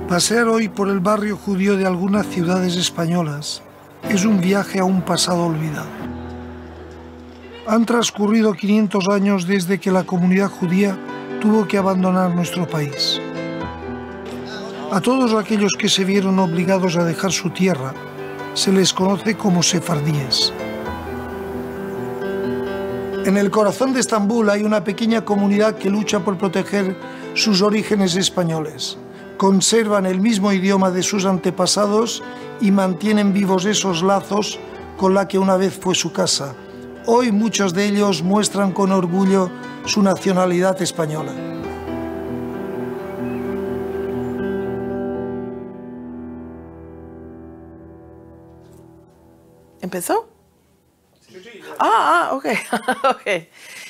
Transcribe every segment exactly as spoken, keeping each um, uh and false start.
Pasear hoy por el barrio judío de algunas ciudades españolas es un viaje a un pasado olvidado. Han transcurrido quinientos años desde que la comunidad judía tuvo que abandonar nuestro país. A todos aquellos que se vieron obligados a dejar su tierra se les conoce como sefardíes. En el corazón de Estambul hay una pequeña comunidad que lucha por proteger sus orígenes españoles. Conservan el mismo idioma de sus antepasados y mantienen vivos esos lazos con la que una vez fue su casa. Hoy muchos de ellos muestran con orgullo su nacionalidad española. Empesó? Ah, ah, ok, ok.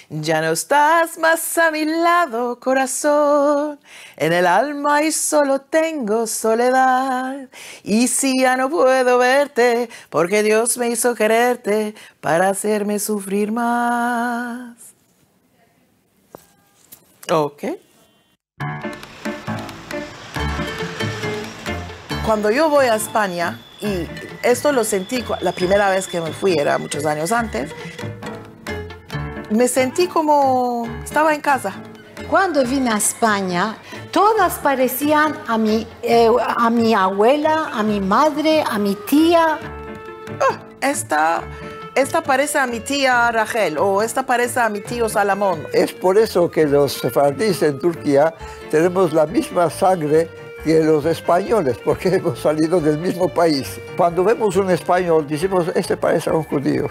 Ya no estas mas a mi lado, korason. En el alma ay solo tengo soledad. I si ya no puedo verte, porke Dios me izo kererte para azerme sufrir mas. Ok. Kuando yo vo a Espanya, i esto lo senti ku-, la primera vez ke me fui, era munchos anyos antes, me senti komo estava en kaza. Kuando vine a Espanya, todas paresian a mi, eh, a mi avuela, a mi madre, a mi tia. Ah, esta, esta parese a mi tia Rachel, o esta parese a mi tio Salomon. Es por esto ke los sefardis en Turkia tenemos la mizma sangre ke los espanyoles, porke emos salido del mizmo pais. Kuando vemos un espanyol, dizimos, "Este parese a un djudio."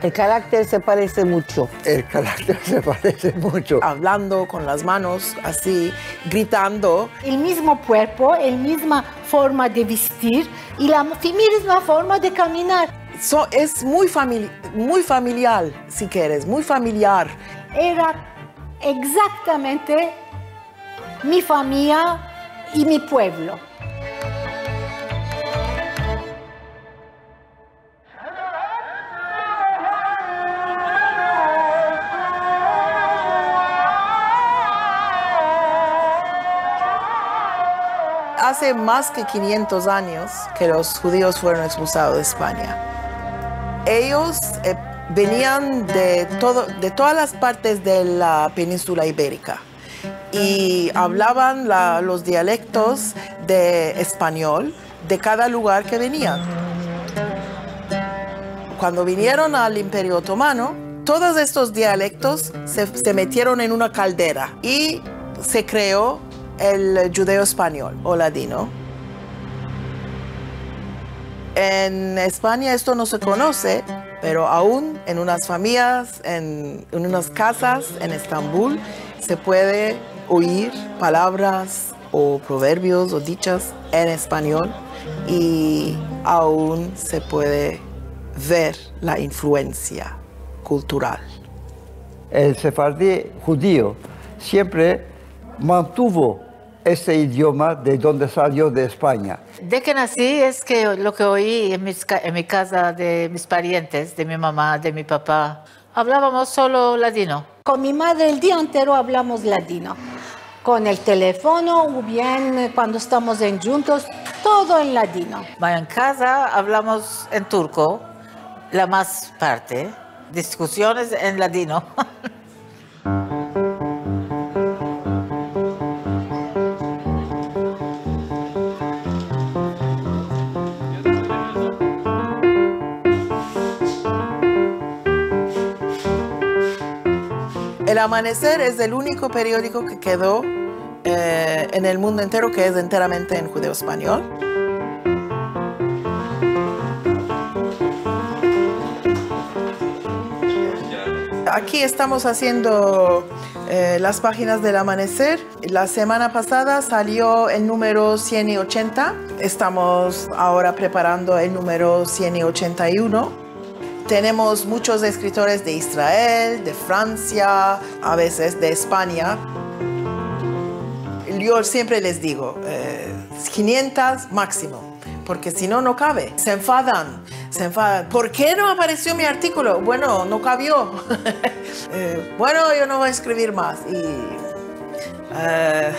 El karakter se parese muncho. El karakter se parese muncho. Avlando kon las manos, ansi, gritando. El mizmo kuerpo, el mizma forma de vestir i la mi-, mizma forma de kaminar. So-, es muy famili-, muy familiar, si keres, muy familiar. Era egzaktamente mi famiya i mi puevlo. Aze mas ke kinientos anyos ke los djudios fueron ekspulsados de Espanya. Eyos, eh, venian de todo, de todas las partes de la peninsula iberika. I avlavan la, los dialektos de espanyol de kada lugar ke venian. Kuando vinieron al Imperio Otomano, todos estos dialektos se, se metieron en una kaldera i se kreo el djudeo-espanyol o ladino. En Espanya esto no se konose, pero aun en unas famiyas, en, en unas kazas en Estambul, se puede oir palavras o proverbios o dichas en espanyol i aun se puede ver la influensia kultural. El sefardi djudio siempre mantuvo este idioma de donde salio de Espanya. De ke nasi es ke lo ke oyi en mis ka-, en mi kaza de mis parientes, de mi mama, de mi papa, avlavamos solo ladino. Kon mi madre el dia entero avlamos ladino. Kon el telefono o bien kuando estamos en djuntos, todo en ladino. Ma en kaza avlamos en turko, la mas parte, diskusiones en ladino. El Amaneser es el uniko periodiko ke kedo, eh, en el mundo entero ke es enteramente en djudeo-espanyol. Aki estamos aziendo, eh, las pajinas del Amaneser. La semana pasada salio el numero sien i ochenta. Estamos agora preparando el numero sien i ochenta i uno. Tenemos munchos eskritores de Israel, de Fransia, a vezes de Espanya. Yo siempre les digo, eh, kinientas maksimo, porke si no, no kave. Se enfadan, se enfadan. "Por ke no aparesio mi artikulo?" Bueno, no kavio. Eh, bueno, yo no vo a eskrivir mas. I, eh,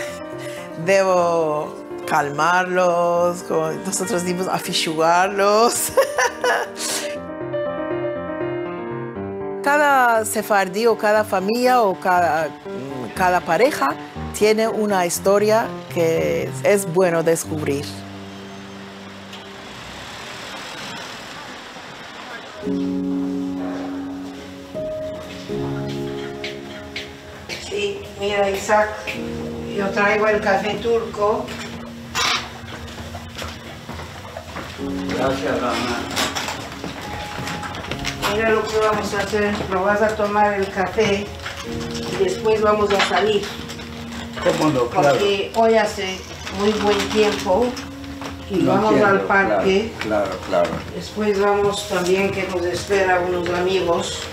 devo kalmarlos, komo mozotros dizimos, afishugarlos. Kada sefardi o kada famiya o kada, kada pareha tiene una istoria ke es bueno deskuvrir. Si, mira, Isaac, yo traigo el kafe turko. Grasias, Rama. Mira lo ke vamos a azer. Lo vas a tomar el kafe i despues vamos a salir. Komo no, klaro. Porke oy aze muy buen tiempo i vamos al parke. Klaro, klaro, klaro. Despues vamos tambien ke mos espera unos amigos.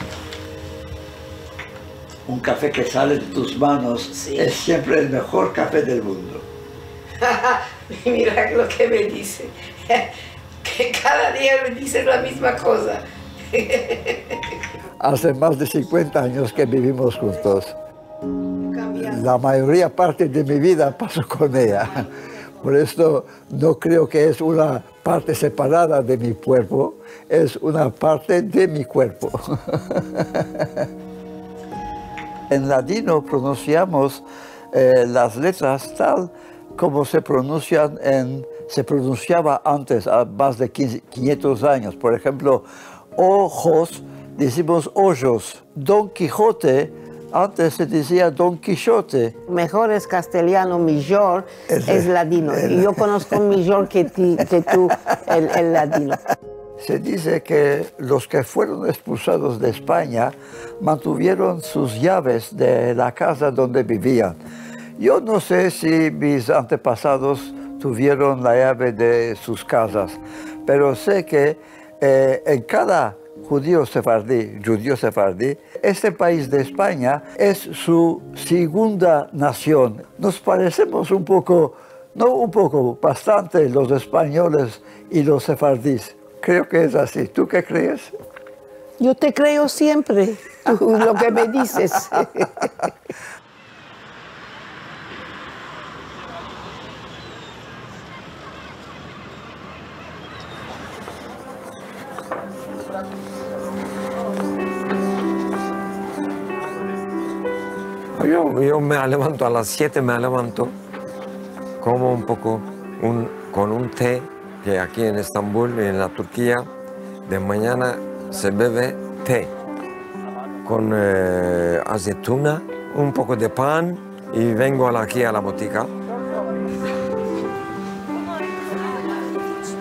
Un kafe ke sale de tus manos es siempre el mehor kafe del mundo. Mira lo ke me dize. Ke kada dia me dizes la mizma koza. Aze mas de sinkuenta anyos ke bivimos huntos. La mayoria parte de mi vida paso kon eya. Por esto no kreo ke es una parte separada de mi kuerpo, es una parte de mi kuerpo. En ladino pronunsiamos, e, las letras tal komo se pronunsian en, se pronunsiava antes, a mas de kinyentos anyos. Por enshemplo, ojos, dizimos ojos. Don Kijote, antes se dizia Don Kishote. Mehor es kastelyano, mijor es ladino. I yo konosko mijor ke ti, ke tu el, el ladino. Se dize ke los ke fueron ekspulsados de Espanya mantuvieron sus yaves de la kaza donde bivian. Yo no se si mis antepasados tuvieron la yave de sus kazas, pero se ke, e, en kada djudio sefardi, djudio sefardi, este pais de Espanya es su segunda nasion. Mos paresemos un poko, no un poko, bastante los espanyoles i los sefardis. Kreo ke es ansi. Tu ke krees? Yo te kreo siempre, tu, lo ke me dizes. Yo, yo me levanto a las siete, me levanto, komo un poko, un, kon un te, ke aki en Estambul i en la Turkia, de manyana se beve te kon, e, azetuna, un poko de pan, i vengo a la, aki a la botika.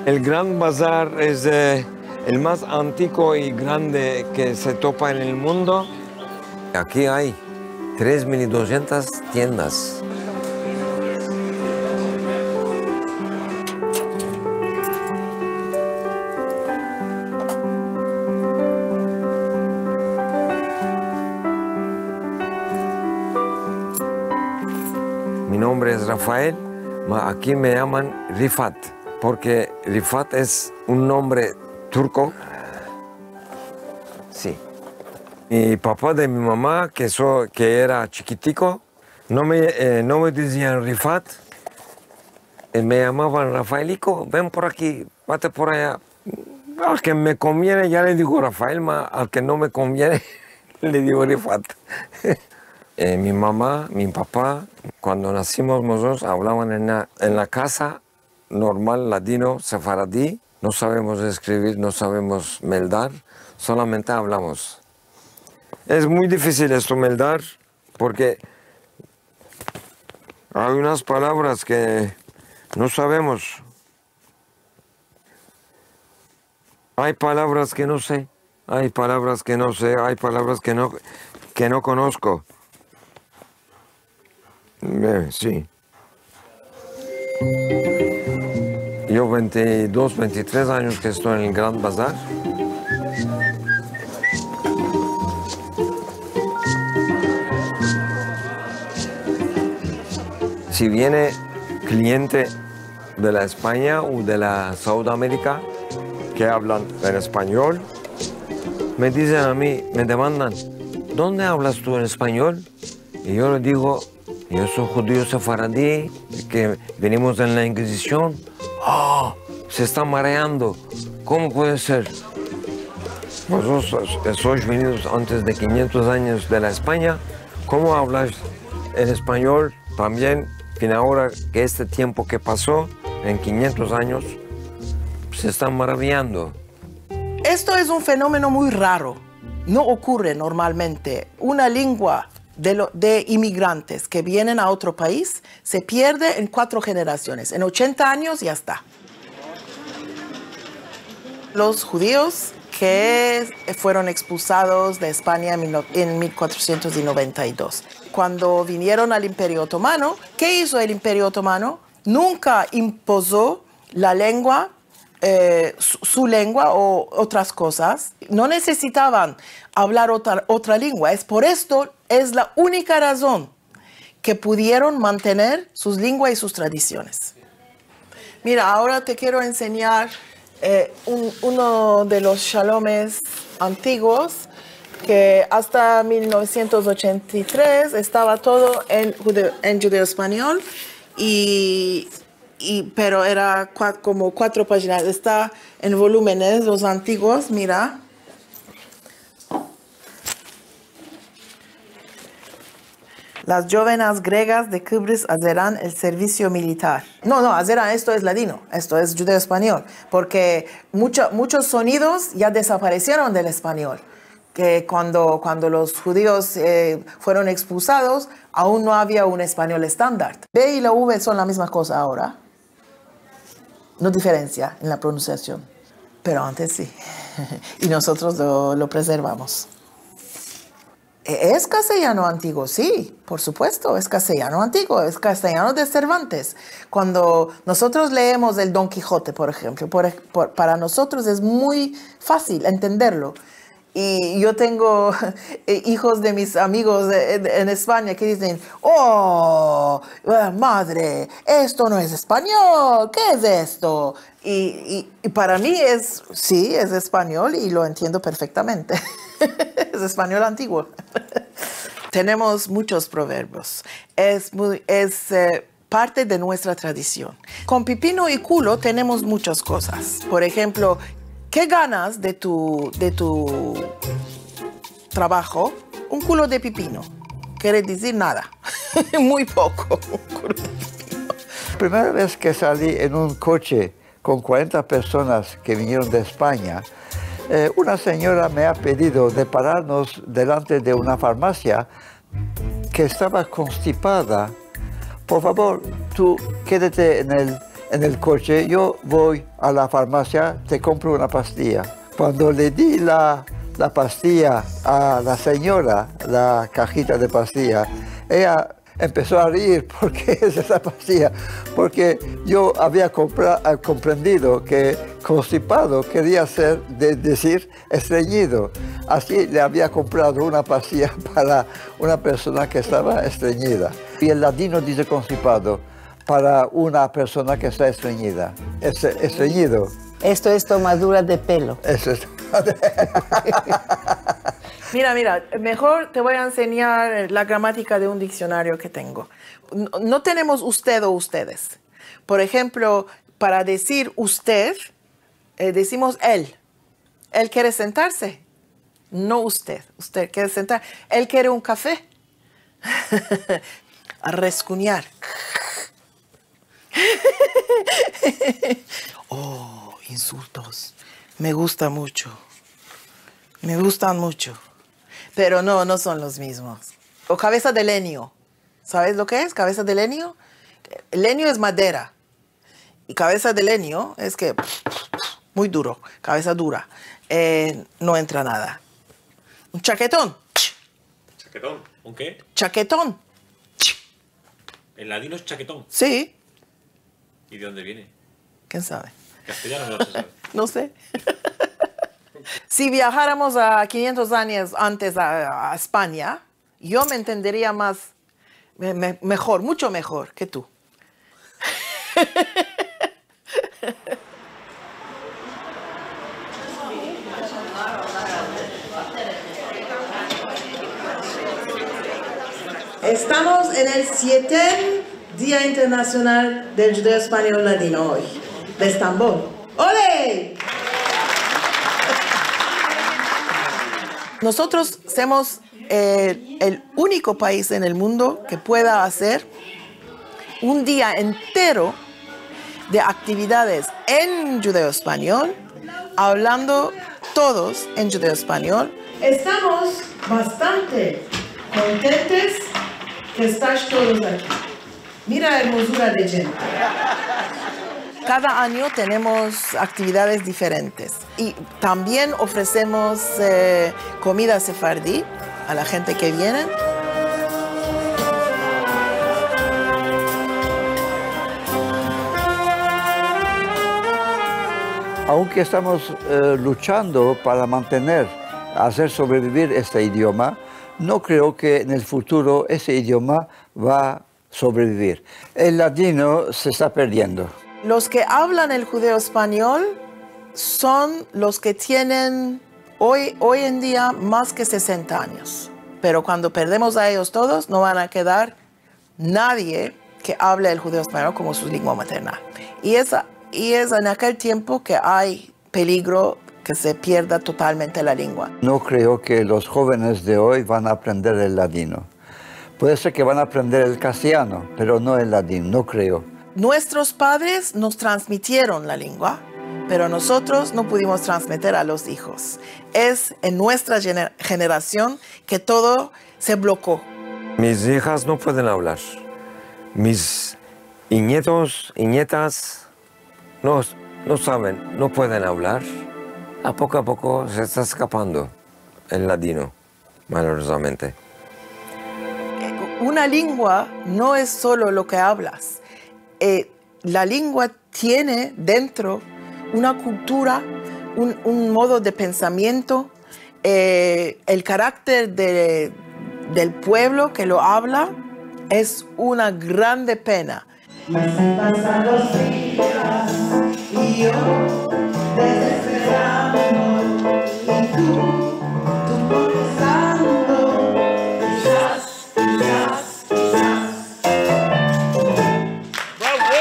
El Gran Bazar es, e, el mas antiko i grande ke se topa en el mundo. Aki ay tres mil i dosientas tiendas. Mi nombre es Rafael, ma aki me yaman Rifat, porke Rifat es un nombre turko. Si. Mi papa de mi mama, ke so, ke era chikitiko, no me, e, no me dizian Rifat, e, me yamavan Rafaeliko, ven por aki, vate por aya. Al ke me konviene, ya le digo Rafael, ma al ke no me konviene, le digo Rifat. E, mi mama, mi papa, kuando nasimos mozotros, avlavan en la, en la kaza, normal, ladino, sefaradi, no savemos eskrivir, no savemos meldar, solamente avlamos. Es muy difisil esto meldar, porke ay unas palavras ke no savemos. Ay palavras ke no se, ay palavras ke no se, ay palavras ke no, ke no konosko. E, si. Yo vente i dos, vente i tres anyos ke esto en el Gran Bazar. Si viene kliente de la Espanya u de la South America ke avlan en espanyol, me dizen a mi, me demandan, "Donde avlas tu en espanyol?" I yo le digo, Yo so djudio sefaradi, ke vinimos de la Inkizision. Ah, se esta mareando. Komo puede ser? Vozotros sois vinidos antes de kinyentos anyos de la Espanya. Komo avlais el espanyol tambien, fin agora ke este tiempo ke paso, en kinyentos anyos, se esta maraviando? Esto es un fenomeno muy raro. No okurre normalmente. Una lengua de lo, de imigrantes ke vienen a otro pais se pierde en kuatro jenerasiones. En ochenta anyos ya esta. Los djudios ke fueron ekspulsados de Espanya en mil no-, en mil kuatrosientos noventa i dos, kuando vinieron al Imperio Otomano. Ke izo el Imperio Otomano? Nunka impozo la lengua, eh, su, su lengua o otras kozas. No nesesitavan avlar otra, otra lengua. Es por esto, es la unika razon ke pudieron mantener sus lenguas i sus tradisiones. Mira, agora te kero ensenyar, eh, un, uno de los shalomes antiguos, ke asta mil novesientos ochenta i tres estava todo en djudeo-, en djudeo-espanyol, i, i, pero era kua-, komo kuatro pajinas. Esta en volumenes, los antiguos, mira. Las djovenas gregas de Kibris azeran el servisio militar. No, no, azeran, esto es ladino, esto es djudeo-espanyol, porke mucho, muchos sonidos ya desaparesieron del espanyol, ke kuando, kuando los djudios, eh, fueron ekspulsados, aun no avia un espanyol estandar. La be i la ve son la mizma koza agora. No diferensia en la pronunsiasion, pero antes si. I mozotros lo, lo prezervamos. E-, es kastilyano antiguo, si, por supuesto, es kastilyano antiguo, es kastilyano de Cervantes. Kuando mozotros leemos el Don Kijote, por enshemplo, por ej-, por, para mozotros es muy fazil entenderlo. I yo tengo, eh, ijos de mis amigos, eh, en, en Espanya ke dizen: "Oh, eh, madre, esto no es espanyol, ke es esto?" I, i, i para mi es, si, es espanyol i lo entiendo perfektamente. Es espanyol antiguo. Tenemos muchos proverbios. Es muy, es, eh, parte de muestra tradision. Kon pipino i kulo tenemos muchas kozas. Por enshemplo, ke ganas de tu, de tu travajo? Un kulo de pipino. Kere dizir nada. Muy poko. Un kulo de pipino. Primera vez ke sali en un koche kon kuarenta personas ke vinieron de Espanya, eh, una sinyora me a pedido de pararmos delante de una farmasia ke estava konstipada. "Por favor, tu kedate en el, en el koche, yo vo a la farmasia, te kompro una pastiya." Kuando le di la, la pastiya a la sinyora, la kajita de pastiya, eya empeso a reir, "Por ke es esa pastiya?" Porke yo avia kompra-, eh, komprendido ke konstipado keria ser de-, dizir estrenyido. Ansi le avia komprado una pastiya para una persona ke estava estrenyida. I el ladino dize konstipado para una persona ke esta estrenyida. Es-, estrenyido. Esto es tomadura de pelo. Esto es. Mira, mira, mejor te vo a ensenyar la gramatika de un diksionario ke tengo. No, no tenemos usted o ustedes. Por enshemplo, para dizir usted, eh, dizimos el. El kere sentarse. No usted. Usted kere sentar. El kere un kafe. Reskunyar. Oh, insultos. Me gusta mucho. Me gustan mucho. Pero no, no son los mizmos. O kavesa de lenyo. Saves lo ke es kavesa de lenyo? Lenyo es madera. I kavesa de lenyo es ke muy duro, kavesa dura, eh, no entra nada. Un chaketon. Chaketon. ¿Un ke? Chaketon. El ladino es chaketon. Si. ¿I de onde viene? Ken save? Kastilyano no se save. No se. Si viajaramos a kinyentos anyos antes a, a Espanya, yo me entenderia mas, me, me, mejor, muncho mejor ke tu. Estamos en el sietem Dia Internasional del Djudeo-Espanyol Ladino oy, de Estambol. Ole! Nosotros somos, eh, el uniko pais en el mundo ke pueda azer un dia entero de aktividades en djudeo-espanyol, avlando todos en djudeo-espanyol. Estamos bastante kontentes ke estash todos aki. Mira la ermozura de djente. Kada anyo tenemos aktividades diferentes. I tambien ofresemos, eh, komida sefardi a la djente ke viene. Aunke estamos, eh, luchando para mantener, azer sobrevivir este idioma, no kreo ke en el futuro este idioma va sobrevivir. El ladino se esta perdiendo. Los ke avlan el djudeo-espanyol son los ke tienen oy, oy en dia mas ke sesenta anyos. Pero kuando perdemos a eyos todos, no van a kedar nadie ke avle el djudeo-espanyol komo su lengua maternal. I es, i es en akel tiempo ke ay peligro ke se pierda totalmente la lengua. No kreo ke los jovenes de oy van a aprender el ladino. Puede ser ke van a aprender el kastelyano, pero no el ladino, no kreo. Nuestros padres nos transmitieron la lengua, pero nosotros no pudimos transmeter a los hijos. Es en nuestra jener-, jenerasion ke todo se blokeo. Mis ijas no pueden avlar. Mis i nietos i nietas no, no saven, no pueden avlar. A poko a poko se esta eskapando el ladino, malorozamente. Eh, una lengua no es solo lo ke avlas. Eh, la lengua tiene dentro una kultura, un, un modo de pensamiento, eh, el karakter de, del puevlo ke lo avla es una grande pena. I asi pasan los dias, i yo dezesperando, i tu, tu kontestando, kizas, kizas, kizas. Bravo!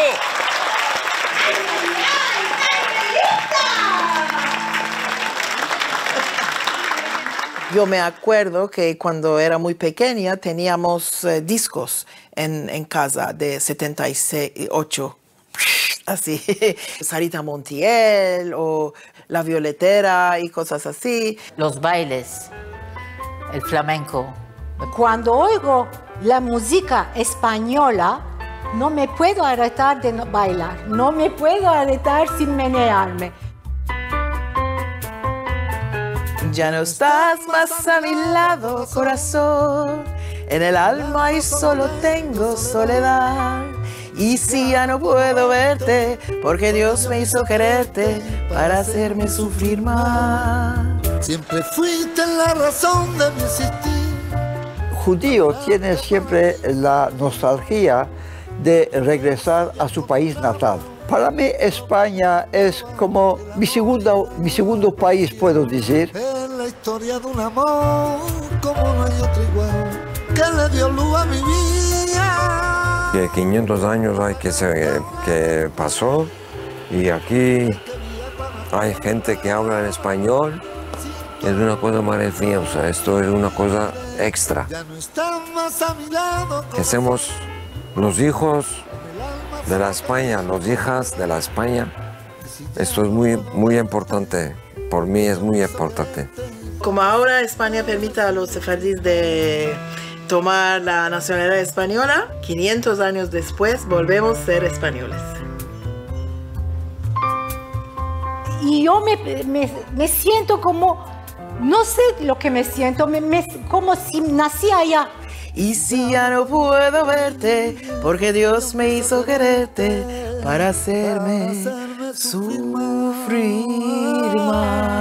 Yo me akuerdo ke kuando era muy pekenya teniamos, eh, diskos en, en kaza de setenta i ocho. Asi. Sarita Montiel o La Violetera i kozas asi. Los bailes, el flamenko. Kuando oigo la muzika espanyola, no me puedo aretar de no bailar, no me puedo aretar sin menearme. Ya no estas mas a mi lado, korason. En el alma oy solo tengo soledad. I si ya no puedo verte, porke Dios me izo kererte para azerme sufrir mas. Siempre fuiste la razon de mi existir. Djudio tiene siempre la nostalgia de regresar a su pais natal. Para mi, Espanya es komo mi segundo, mi segundo pais, puedo dizir. Es la istoria de un amor komo no ay otro igual, ke le dio luz a mi vida. Ke kinyentos anyos ay ke se, ke paso, i aki ay djente ke avla en espanyol. Es una koza maraviyoza, esto es una koza ekstra. Ke somos los ijos de la Espanya, los ijas de la Espanya. Esto es muy, muy importante. Por mi es muy importante. Komo agora Espanya permite a los sefardis de tomar la nasionalidad espanyola, kinyentos anyos despues volvemos a ser espanyoles. I yo me, me, me siento komo, no se lo ke me siento, me, me, komo si nasi aya. I si ya no puedo verte, porke Dios me izo kererte para azerme sufrir mas.